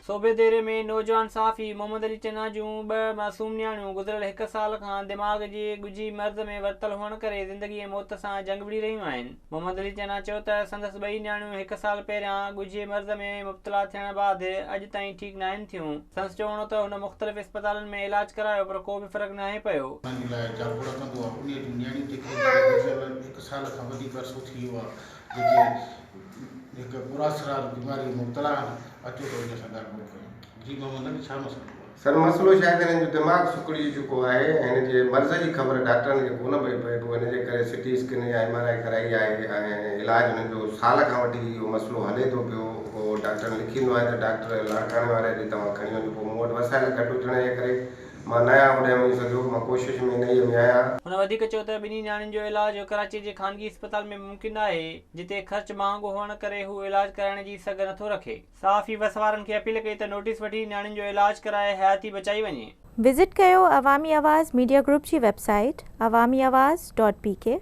صوبي ديري ۾ نوجوان صحافي محمد علي چنا جون ٻه معصوم نياڻيون گذريل هڪ سال کان دماغ جي ڳجهي مرض ۾ ورتل هئڻ ڪري زندگي ۽ موت سان جنگ وڙهي رهيون آهن. محمد علي چنا چيو ته سندس ٻئي نياڻيون هڪ سال پهريان ڳجهي مرض ۾ مبتلا ٿيڻ بعد اڄ تائين ٺيڪ ناهن ٿيون. سندس چوڻ هو ته هن مختلف اسپتالن ۾ علاج ڪرايو پر ڪو به فرق ناهي پيو. انهن جي لاء جاکوڙ ڪندو آهي. انهيء جون نياڻيون جيڪي گذريل هڪ سال کان وڌيڪ عرصو ٿي ويو آهي جيڪي هڪ پراسرار بيماريء ۾ مبتلا آهن، اچو ته انهيء سان ڳالهه ٻولهه ڪريون. جي محمد علي ڇا مسئلو آهي؟ سر مسئلو شايد هنن جو دماغ سڪڙجي چڪو آهي ۽ هن جي مرض جي خبر ڊاڪٽرن کي ڪونه پئي پئي پوء ان جي ڪري سي ٽي اسڪين يا ايم آر I ڪرائي آهي ۽ علاج هنن جو سال کان وٺي اهو مسئلو هلي ٿو پيو پوء ڊاڪٽرن لکيندو آهي ته ڊاڪٽر لاڙڪاڻي واري ڏي توهان کڻي وڃو پوء مون وٽ وسائل گهٽ هجڻ جي ڪري مان ناهيان اوڏانهن وڃي سگهيو مان ڪوشش ۾ انهيء ۾ آهيان. هن وڌيڪ چيو ته ٻنهي نياڻين جو علاج ڪراچي جي خانگي اسپتال ۾ ممڪن ناهي، جتي خرچ مهانگو هئڻ ڪري هو علاج ڪرائڻ جي سگهه نٿو رکي. صحافي وس وارن کي اپيل ڪئي ته نوٽيس وٺي نياڻين جو علاج ڪرائي حياتي بچائي وڃي. وزٽ ڪيو عوامي آواز ميڊيا گروپ جي website Awami Awaz dot P K.